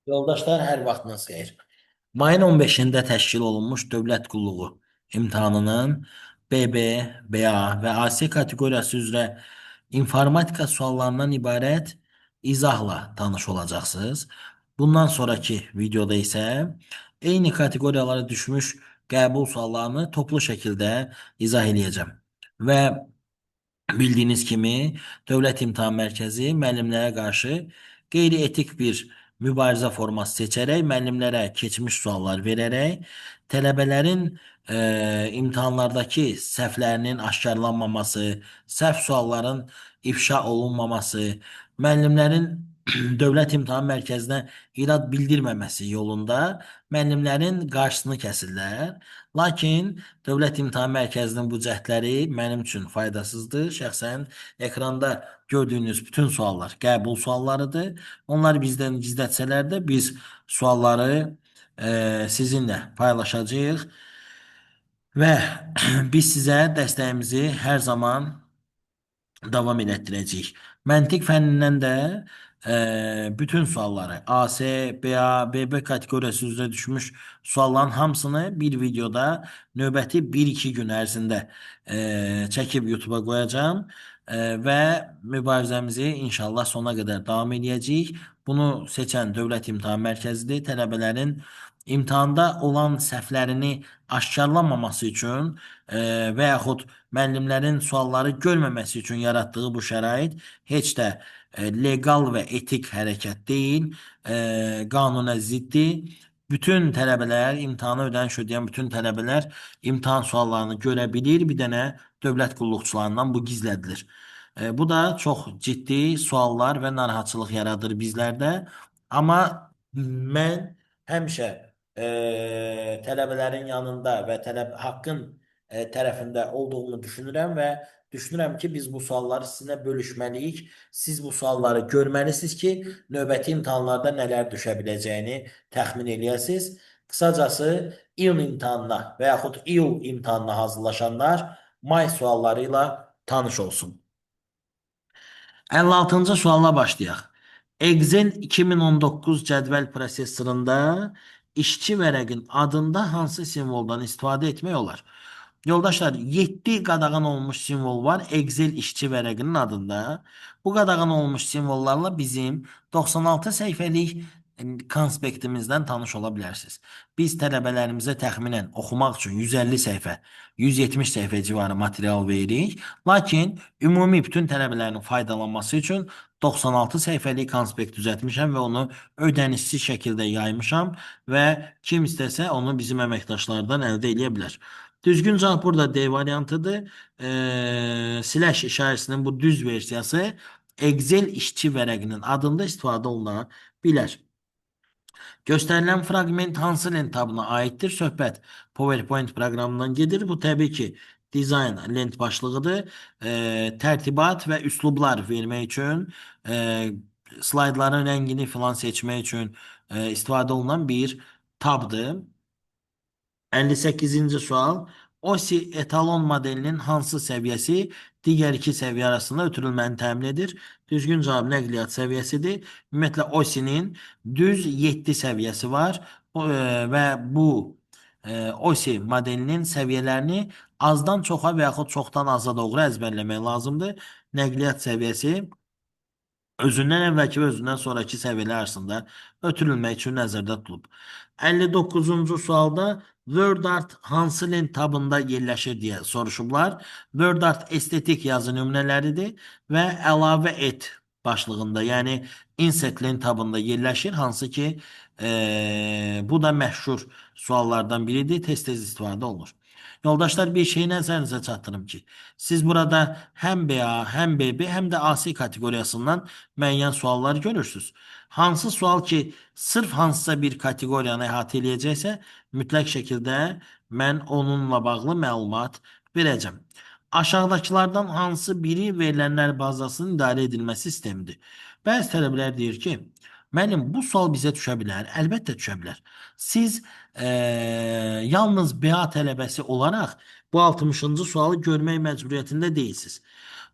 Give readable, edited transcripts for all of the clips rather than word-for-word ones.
Yoldaşlar, hər vaxtınız xeyir. Mayın 15-də təşkil olunmuş dövlət qulluğu imtahanının BB, BA və AC kateqoriyası üzrə informatika suallarından ibarət izahla tanış olacaqsınız. Bundan sonraki videoda isə eyni kateqoriyalara düşmüş qəbul suallarını toplu şəkildə izah eləyəcəm. Və bildiyiniz kimi Dövlət İmtahan Mərkəzi müəllimlərə qarşı qeyri-etik bir mübarizə forması seçərək, müəllimlərə keçmiş suallar verərək, tələbələrin imtahanlardakı səhvlərinin aşkarlanmaması, səhv sualların ifşa olunmaması, müəllimlərin Dövlət İmtahan Mərkəzinə irad bildirməməsi yolunda müəllimlərin qarşısını kəsirlər. Lakin Dövlət İmtahan Mərkəzinin bu cəhdləri mənim üçün faydasızdır. Şəxsən ekranda gördüyünüz bütün suallar qəbul suallarıdır. Onlar bizdən gizlətsələr də biz sualları sizinlə paylaşacağıq və biz sizə dəstəyimizi hər zaman davam elətdirəcəyik. Məntiq fənnindən də bütün sualları AS, BA, BB kateqoriyası üzrə düşmüş sualların hamısını bir videoda növbəti 1-2 gün ərzində çəkib YouTube'a qoyacağam. Və mübarizəmizi inşallah sona qədər davam eləyəcəyik. Bunu seçən Dövlət İmtahan Mərkəzidir. Tələbələrin imtahanda olan səhvlərini aşkarlanmaması üçün və yaxud müəllimlərin sualları görməməsi üçün yaratdığı bu şərait heç də legal və etik hərəkət deyil, qanuna ziddir. Bütün tələbələr, imtahana ödəniş ödəyən bütün tələbələr imtahan suallarını görə bilir. Bir dənə dövlət qulluqçularından bu gizlədilir. Bu da çox ciddi suallar və narahatçılıq yaradır bizlərdə. Amma mən həmişə tələbələrin yanında və tələb haqqın tərəfində olduğumu düşünürəm və düşünürəm ki, biz bu sualları sizinlə bölüşməliyik. Siz bu sualları görməlisiniz ki, növbəti imtahanlarda nələr düşə biləcəyini təxmin eləyəsiniz. Qısacası, iyun imtahanına və yaxud iyul imtahanına hazırlaşanlar may sualları ilə tanış olsun. 56-cı sualla başlayaq. Excel 2019 cədvəl prosessorunda işçi vərəqin adında hansı simvoldan istifadə etmək olar? Yoldaşlar, 7 qadağan olunmuş simvol var Excel işçi vərəqinin adında. Bu qadağan olunmuş simvollarla bizim 96 səhifəlik konspektimizdən tanış ola bilərsiniz. Biz tələbələrimizə təxminən oxumaq üçün 150 səhifə, 170 səhifə civarı material veririk. Lakin ümumi bütün tələbələrin faydalanması üçün 96 səhifəlik konspekt düzəltmişəm və onu ödənişsiz şəkildə yaymışam və kim istəsə onu bizim əməkdaşlardan əldə eləyə bilər. Düzgün cavab burada D variantıdır. Slash işarəsinin bu düz versiyası Excel işçi vərəqinin adında istifadə oluna bilər. Göstərilən fraqment hansı lent tabına aiddir? Söhbət PowerPoint proqramından gedir. Bu təbii ki, dizayn lent başlığıdır. Tərtibat və üslublar vermək üçün, slaydların rəngini filan seçmək üçün istifadə olunan bir tabdır. 58-ci sual. OSI etalon modelinin hansı səviyyəsi digər iki səviyyə arasında ötürülməni təmin edir? Düzgün cavab nəqliyyat səviyyəsidir. Ümumiyyətlə OSI-nin düz 7 səviyyəsi var və bu OSI modelinin səviyyələrini azdan çoxa və yaxud çoxdan aza doğru əzbərləmək lazımdır. Nəqliyyat səviyyəsi özündən əvvəlki və özündən sonraki səviyyələr arasında ötürülmək üçün nəzərdə tutulub. 59-cu sualda WordArt hansı lent tabında yerləşir deyə soruşublar. WordArt estetik yazı nümunələridir və əlavə et başlığında, yəni insert lent tabında yerləşir, hansı ki bu da məşhur suallardan biridir, tez-tez istifadə olunur. Yoldaşlar, bir şeyi nəzərinizə çatdırım ki, siz burada həm BA, həm BB, həm də AC kateqoriyasından müəyyən suallar görürsünüz. Hansı sual ki, sırf hansısa bir kateqoriyanı əhatə eləyəcəksə, mütləq şəkildə mən onunla bağlı məlumat verəcəm. Aşağıdakılardan hansı biri verilənlər bazasının idarə edilməsi sistemidir? Bəzi tələbələr deyir ki, müəllim, bu sual bizə düşə bilər. Əlbəttə düşə bilər. Siz yalnız BA tələbəsi olaraq bu 60-cı sualı görmək məcburiyyətində deyilsiniz.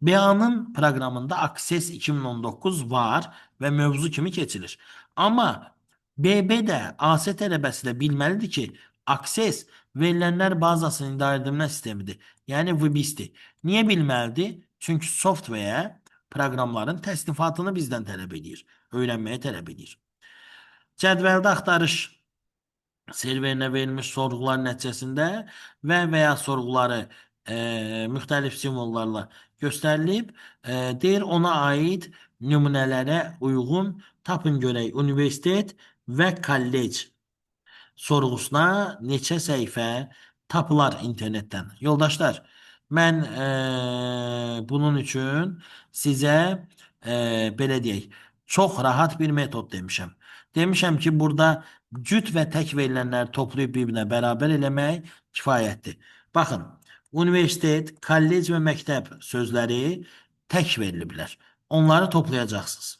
BA-nın proqramında Access 2019 var və mövzu kimi keçilir. Amma BB də AS tələbəsi də bilməlidir ki, Access verilənlər bazasının idarə edilmə sistemidir. Yəni VBIS-dir. Niyə bilməlidir? Çünki software proqramların təsnifatını bizdən tələb edir, öyrənməyi tələb edir. Cədvəldə axtarış serverinə verilmiş sorğular nəticəsində və və ya sorğuları müxtəlif simvollarla göstərilib. Deyir ona aid nümunələrə uyğun tapın görək universitet və kollec sorğusuna neçə səhifə tapılar internetdən. Yoldaşlar, mən bunun üçün sizə belə deyək, çox rahat bir metod demişəm. Demişəm ki, burada cüt və tək verilənləri toplayıb bir-birinə bərabər eləmək kifayətdir. Baxın, universitet, kollec və məktəb sözləri tək veriliblər. Onları toplayacaqsınız.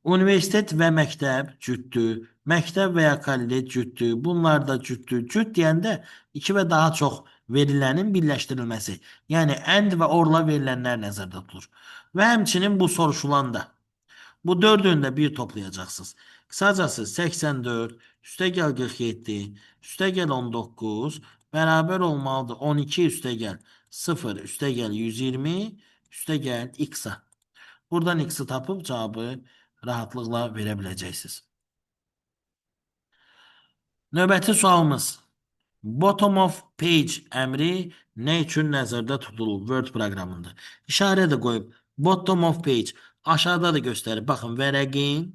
Universitet və məktəb cütdür. Məktəb və ya kollec cütdür. Bunlar da cütdür. Cüt deyəndə iki və daha çox verilənin birləşdirilməsi. Yəni and və orla verilənlər nəzərdə tutulur. Və həmçinin bu soruşulan da. Bu dördünü də bir toplayacaqsınız. Qısacası 84, üstəgəl 47, üstəgəl 19 bərabər olmalıdır 12 üstəgəl 0, üstəgəl 120, üstəgəl x-a. Buradan x-i tapıb cavabı rahatlıqla verə biləcəksiniz. Növbəti sualımız. Bottom of page əmri nə üçün nəzərdə tutulur Word proqramında? İşarə də qoyub. Bottom of page aşağıda da göstərir. Baxın, vərəqin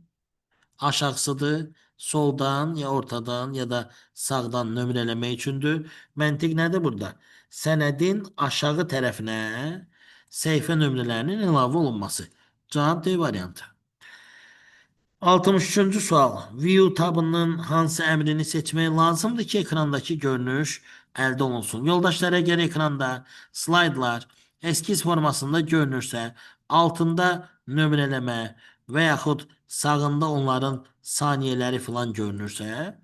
aşağısıdır. Soldan ya ortadan ya da sağdan nömrələmək üçündür. Məntiq nədir burada? Sənədin aşağı tərəfinə səhifə nömrələrinin əlavə olunması. Cavab D variantı. 63-cü sual. View tabının hansı əmrini seçmək lazımdır ki, ekrandakı görünüş əldə olunsun? Yoldaşlar, əgər ekranda slaydlar eskiz formasında görünürsə, altında nömrələmə və yaxud sağında onların saniyələri falan görünürsə,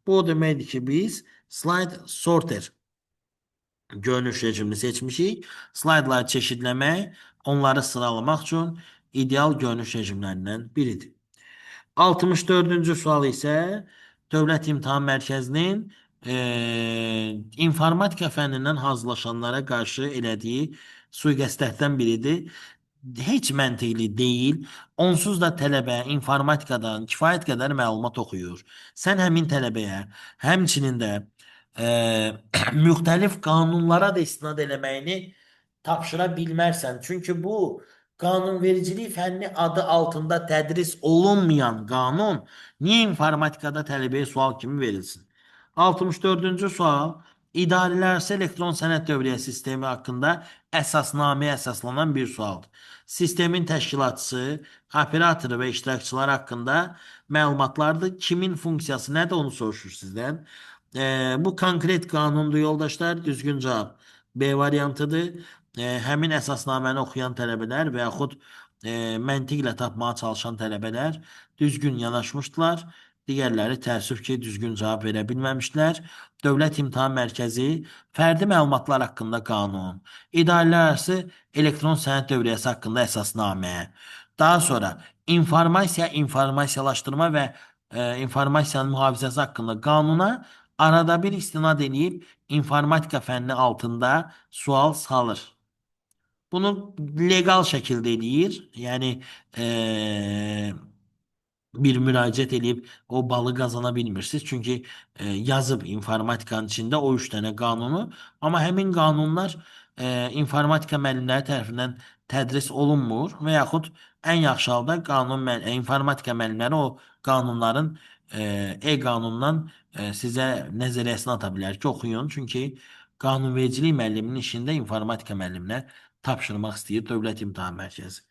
bu o deməkdir ki, biz slide sorter görünüş rejimini seçmişik. Slaydları çeşidləmək, onları sıralamaq üçün ideal görünüş rejimlərindən biridir. 64-cü sual isə Dövlət İmtahan Mərkəzinin informatika fənnindən hazırlaşanlara qarşı elədiyi sui-qəsdlərdən biridir. Heç məntiqli deyil. Onsuz da tələbə informatikadan kifayət qədər məlumat oxuyur. Sən həmin tələbəyə həmçinin də müxtəlif qanunlara da istinad eləməyini tapşıra bilmərsən. Çünki bu qanunvericilik fənni adı altında tədris olunmayan qanun niyə informatikada tələbəyə sual kimi verilsin? 64-cü sual idarələrarası elektron sənəd dövriyyə sistemi haqqında əsasnaməyə əsaslanan bir sualdır. Sistemin təşkilatçısı, operatoru və iştirakçılar haqqında məlumatlardır. Kimin funksiyası nədir onu soruşur sizdən. Bu konkret qanundur yoldaşlar. Düzgün cavab B variantıdır. Həmin əsasnaməni oxuyan tələbələr və yaxud məntiqlə tapmağa çalışan tələbələr düzgün yanaşmışdılar. Digərləri təəssüf ki, düzgün cavab verə bilməmişdilər. Dövlət İmtahan Mərkəzi fərdi məlumatlar haqqında qanun, idarələrarası elektron sənəd dövriyyəsi haqqında əsasnamə, daha sonra informasiya, informasiyalaşdırma və informasiyanın mühafizəsi haqqında qanuna arada bir istinad eləyib informatika fənni altında sual salır. Bunu legal şəkildə eləyir. Yəni bir müraciət eləyib o balı qazana bilmirsiniz. Çünki yazıb informatikanın içində o üç dənə qanunu. Amma həmin qanunlar informatika müəllimləri tərəfindən tədris olunmur və yaxud ən yaxşı halda qanun informatika müəllimləri o qanunların e-qanundan sizə nəzəriyyəsini ata bilər ki, oxuyun. Çünki qanunvericilik müəlliminin işində informatika müəlliminə tapşırmaq istəyir Dövlət İmtahan Mərkəzi.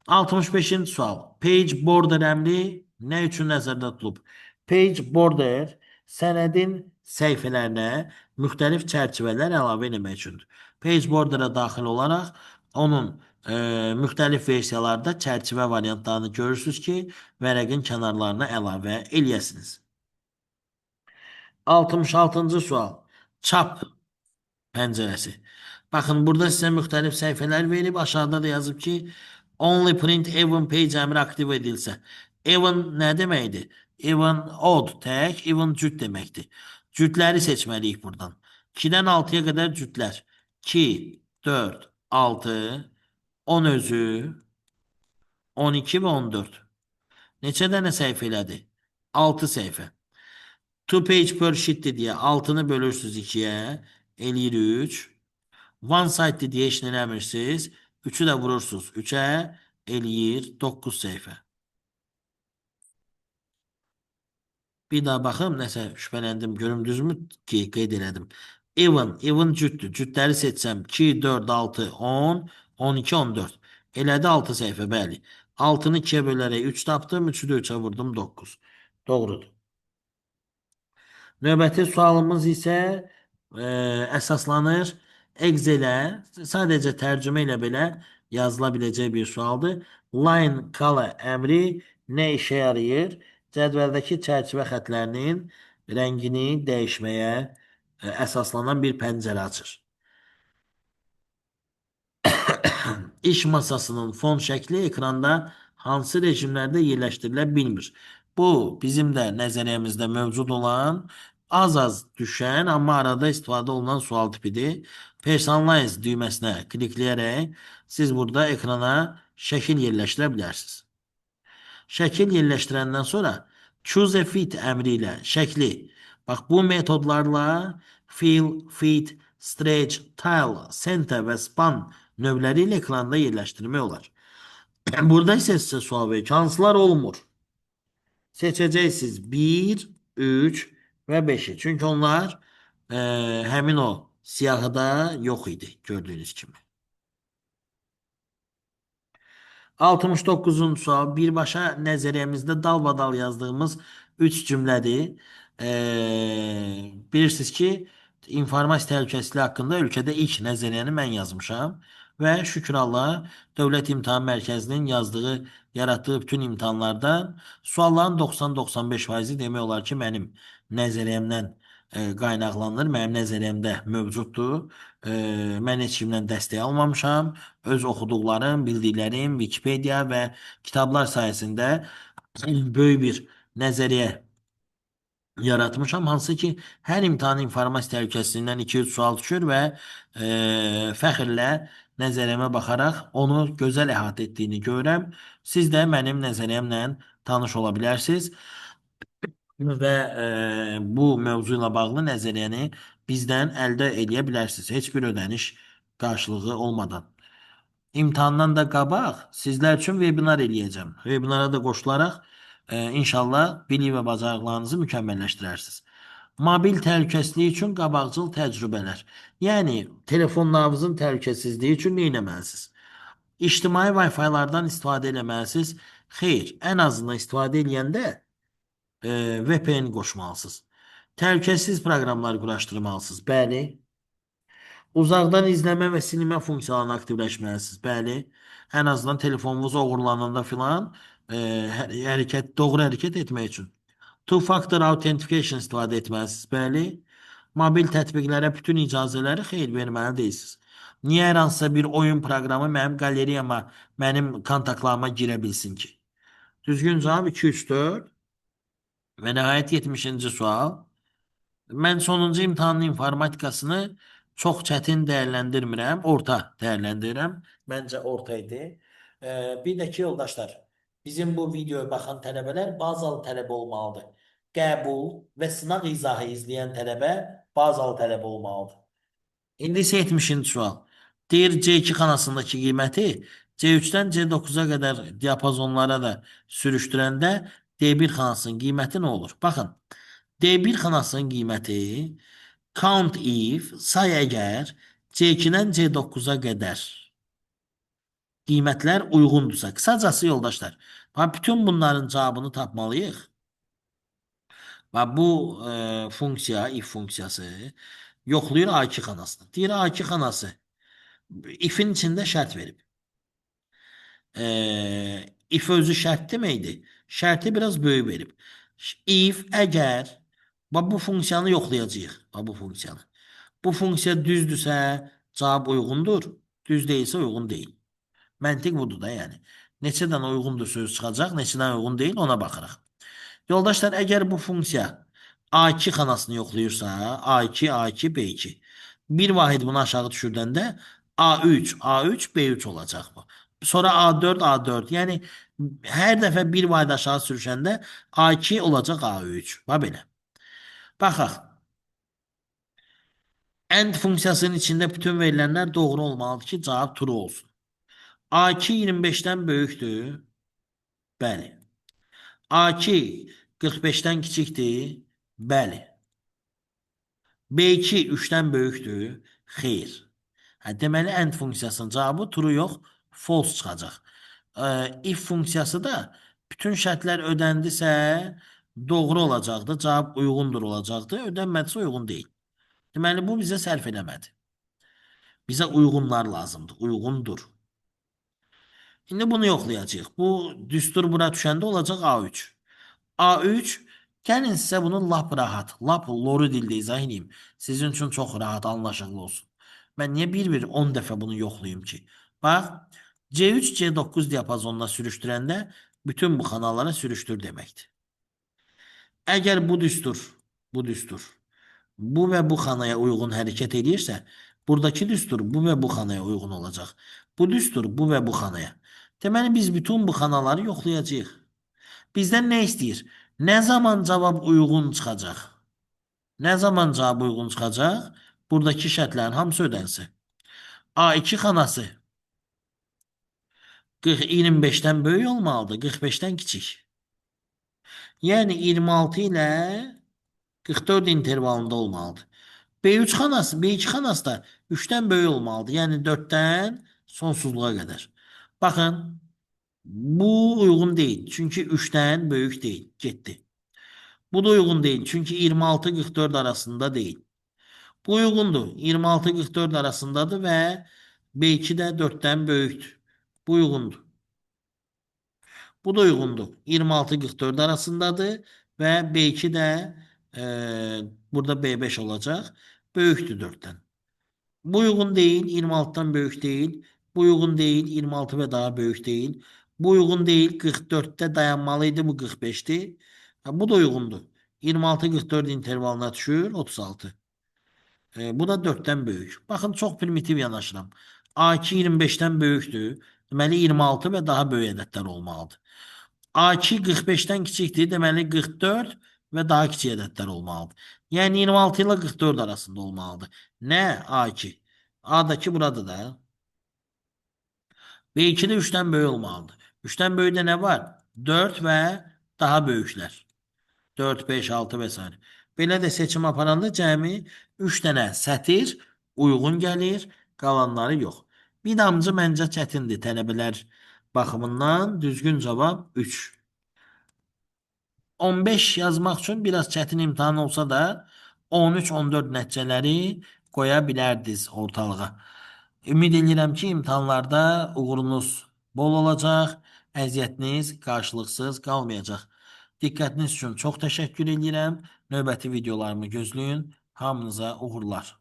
65-ci sual. Page border əmri nə üçün nəzərdə tutulub? Page border sənədin səhifələrinə müxtəlif çərçivələr əlavə etmək üçündür. Page border'a daxil olaraq onun müxtəlif versiyalarda çərçivə variantlarını görürsünüz ki, vərəqin kənarlarına əlavə eləyəsiniz. 66-cı sual. Çap pəncərəsi. Baxın, burada sizə müxtəlif səhifələr verib. Aşağıda da yazıb ki, only print even page əmri aktiv edilsə. Even nə deməkdir? Even odd tək, even cüt deməkdir. Cütləri seçməliyik buradan. 2-dən 6-ya qədər cütlər. 2, 4, 6, 10 özü, 12 və 14. Neçə dənə səhifə elədi? 6 səhifə. 2 page per sheet'dir deyə 6-nı bölürsünüz 2-yə, eləyir 3. One side deyə heç nə eləmirsiniz. 3-ü də vurursunuz 3-ə, eləyir 9 səhifə. Bir daha baxım, nəsə şübhələndim, görüm düzmü ki, qeyd elədim. Even, even cütdür. Cütləri seçsəm 2, 4, 6, 10, 12, 14. Elədi 6 səhifə, bəli. 6-nı 2-yə bölərək 3 tapdım, 3-ü də 3-ə vurdum 9. Doğrudur. Növbəti sualımız isə əsaslanır Excelə, sadəcə tərcümə ilə belə yazıla biləcək bir sualdır. Line color əmri nə işə yarayır? Cədvəldəki çərçivə xətlərinin rəngini dəyişməyə əsaslanan bir pəncərə açır. İş masasının fon şəkli ekranda hansı rejimlərdə yerləşdirilə bilmir? Bu, bizim də nəzəriyyəmizdə mövcud olan, az-az düşən, amma arada istifadə olunan sual tipidir. Personalize düyməsinə klikləyərək siz burada ekrana şəkil yerləşdirə bilərsiniz. Şəkil yerləşdirəndən sonra Choose a Fit əmri ilə şəkli, bax bu metodlarla Fill, Fit, Stretch, Tile, Center və Span növləri ilə ekranda yerləşdirmək olar. Burada isə sizə sual verir ki, hansılar olmur? Seçəcəksiniz 1, 3 və 5-i. Çünki onlar həmin o siyahıda yox idi, gördüyünüz kimi. 69-cu sual birbaşa nəzəriyyəmizdə dalbadal yazdığımız 3 cümlədir. Bilirsiniz ki, informasiya təhlükəsizliyi haqqında ölkədə ilk nəzəriyyəni mən yazmışam və şükür Allaha Dövlət İmtahan Mərkəzinin yazdığı, yaratdığı bütün imtahanlardan sualların 90-95%-i demək olar ki, mənim nəzəriyyəmdən qaynaqlanır, mənim nəzəriyyəmdə mövcuddur. Mən heç kimdən dəstək almamışam. Öz oxuduqlarım, bildiklərim, Wikipedia və kitablar sayəsində böyük bir nəzəriyyə yaratmışam. Hansı ki, hər imtahan informasiya təhlükəsizliyindən 2-3 sual düşür və fəxrlə nəzəriyyəmə baxaraq onu gözəl əhatə etdiyini görürəm. Siz də mənim nəzəriyyəmlə tanış ola bilərsiniz və bu mövzu ilə bağlı nəzəriyyəni bizdən əldə eləyə bilərsiniz. Heç bir ödəniş qarşılığı olmadan. İmtahandan da qabaq sizlər üçün webinar eləyəcəm. Webinara da qoşularaq inşallah bilik və bacarıqlarınızı mükəmməlləşdirərsiniz. Mobil təhlükəsizliyi üçün qabaqcıl təcrübələr. Yəni, telefonlarınızın təhlükəsizliyi üçün nə etməlisiniz? İctimai Wi-Fi-lardan istifadə eləməlisiniz. Xeyr, ən azından istifadə eləyəndə VPN qoşmalısınız. Təhlükəsiz proqramlar quraşdırmalısınız. Bəli. Uzaqdan izləmə və silmə funksiyalarını aktivləşməlisiniz. Bəli. Ən azından telefonunuz oğurlananda filan doğru hərəkət etmək üçün. Two-factor authentication istifadə etməlisiniz. Bəli. Mobil tətbiqlərə bütün icazələri xeyr verməli deyilsiniz. Niyə hər hansısa bir oyun proqramı mənim qalereyama, mənim kontaktlarıma girə bilsin ki? Düzgün cavab 2, 3, 4 və nəhayət 70-ci sual. Mən sonuncu imtahanın informatikasını çox çətin dəyərləndirmirəm, orta dəyərləndirirəm. Məncə orta idi. Bir də ki, yoldaşlar, bizim bu videoya baxan tələbələr bazalı tələbə olmalıdır. Qəbul və sınaq izahı izləyən tələbə bazalı tələbə olmalıdır. İndi isə 70-ci sual. Deyir C2 xanasındakı qiyməti C3-dən C9-a qədər diapazonlara da sürüşdürəndə D1 xanasının qiyməti nə olur? Baxın, D1 xanasının qiyməti count if say əgər C2-dən C9-a qədər qiymətlər uyğundursa. Qısacası yoldaşlar, bax, bütün bunların cavabını tapmalıyıq. Və bu funksiya, if funksiyası yoxlayır A2 xanasını. Deyir A2 xanası ifin içində şərt verib. If özü şərt deməkdir. Şərti biraz böyük verib. If əgər bax bu funksiyanı yoxlayacağıq. Bax bu funksiyanı. Bu funksiya düzdürsə cavab uyğundur. Düz deyilsə uyğun deyil. Məntiq budur da yəni. Neçə dənə uyğundur söz çıxacaq, neçə dənə uyğun deyil, ona baxırıq. Yoldaşlar, əgər bu funksiya A2 xanasını yoxlayırsa, A2, A2, B2. Bir vahid bunu aşağı düşürdəndə A3, A3, B3 olacaq bu. Sonra A4, A4. Yəni, hər dəfə bir vahid aşağı sürüşəndə A2 olacaq A3. Bax belə. Baxaq. AND funksiyasının içində bütün verilənlər doğru olmalıdır ki, cavab true olsun. A2 25-dən böyükdür. Bəli. A2 45-dən kiçikdir. Bəli. B2 3-dən böyükdür. Xeyr. Hə, deməli, AND funksiyasının cavabı true yox, false çıxacaq. If funksiyası da bütün şərtlər ödəndisə doğru olacaqdı. Cavab uyğundur olacaqdı. Ödənmədisə uyğun deyil. Deməli, bu bizə sərf eləmədi. Bizə uyğunlar lazımdır. Uyğundur. İndi bunu yoxlayacağıq. Bu düstur bura düşəndə olacaq A3. A3, gəlin sizə bunu lap rahat, lap loru dildə izah edeyim. Sizin üçün çox rahat, anlaşıqlı olsun. Mən niyə bir-bir 10 dəfə bunu yoxlayım ki? Bax, C3, C9 diapazonuna sürüşdürəndə bütün bu xanalara sürüşdür deməkdir. Əgər bu düstur, bu və bu xanaya uyğun hərəkət edirsə, buradakı düstur bu və bu xanaya uyğun olacaq. Bu düstur bu və bu xanaya. Deməli, biz bütün bu xanaları yoxlayacağıq. Bizdən nə istəyir? Nə zaman cavab uyğun çıxacaq? Nə zaman cavab uyğun çıxacaq? Buradakı şərtlərin hamısı ödənsə. A2 xanası 25-dən böyük olmalıdır, 45-dən kiçik. Yəni 26 ilə 44 intervalında olmalıdır. B3 xanası, B2 xanası da 3-dən böyük olmalıdır. Yəni 4-dən sonsuzluğa qədər. Baxın, bu uyğun deyil. Çünki 3-dən böyük deyil. Getdi. Bu da uyğun deyil. Çünki 26-44 arasında deyil. Bu uyğundur. 26-44 arasındadır və B2 də 4-dən böyükdür. Bu uyğundur. Bu da uyğundur. 26-44 arasındadır və B2 də burada B5 olacaq. Böyükdür 4-dən. Bu uyğun deyil. 26-dan böyük deyil. Bu uyğun deyil. 26 və daha böyük deyil. Bu uyğun deyil. 44-də dayanmalıydı. Bu 45-dir. Bu da uyğundur. 26-44 intervalına düşür. 36. Bu da 4-dən böyük. Baxın, çox primitiv yanaşıram. A2 25-dən böyükdür. Deməli, 26 və daha böyük ədədlər olmalıdır. A2 45-dən kiçikdir. Deməli, 44 və daha kiçik ədədlər olmalıdır. Yəni, 26 ilə 44 arasında olmalıdır. Nə A2? A-dakı burada da. B2 də 3-dən böyük olmalıdır. 3-dən böyükdə nə var? 4 və daha böyüklər. 4, 5, 6 və s. Belə də seçim aparanda cəmi 3 dənə sətir uyğun gəlir, qalanları yox. Bir damcı məncə çətindir tələbələr baxımından. Düzgün cavab 3. 15 yazmaq üçün biraz çətin imtahan olsa da 13-14 nəticələri qoya bilərdiniz ortalığa. Ümid edirəm ki, imtahanlarda uğurunuz bol olacaq, əziyyətiniz qarşılıqsız qalmayacaq. Diqqətiniz üçün çox təşəkkür edirəm. Növbəti videolarımı gözləyin. Hamınıza uğurlar.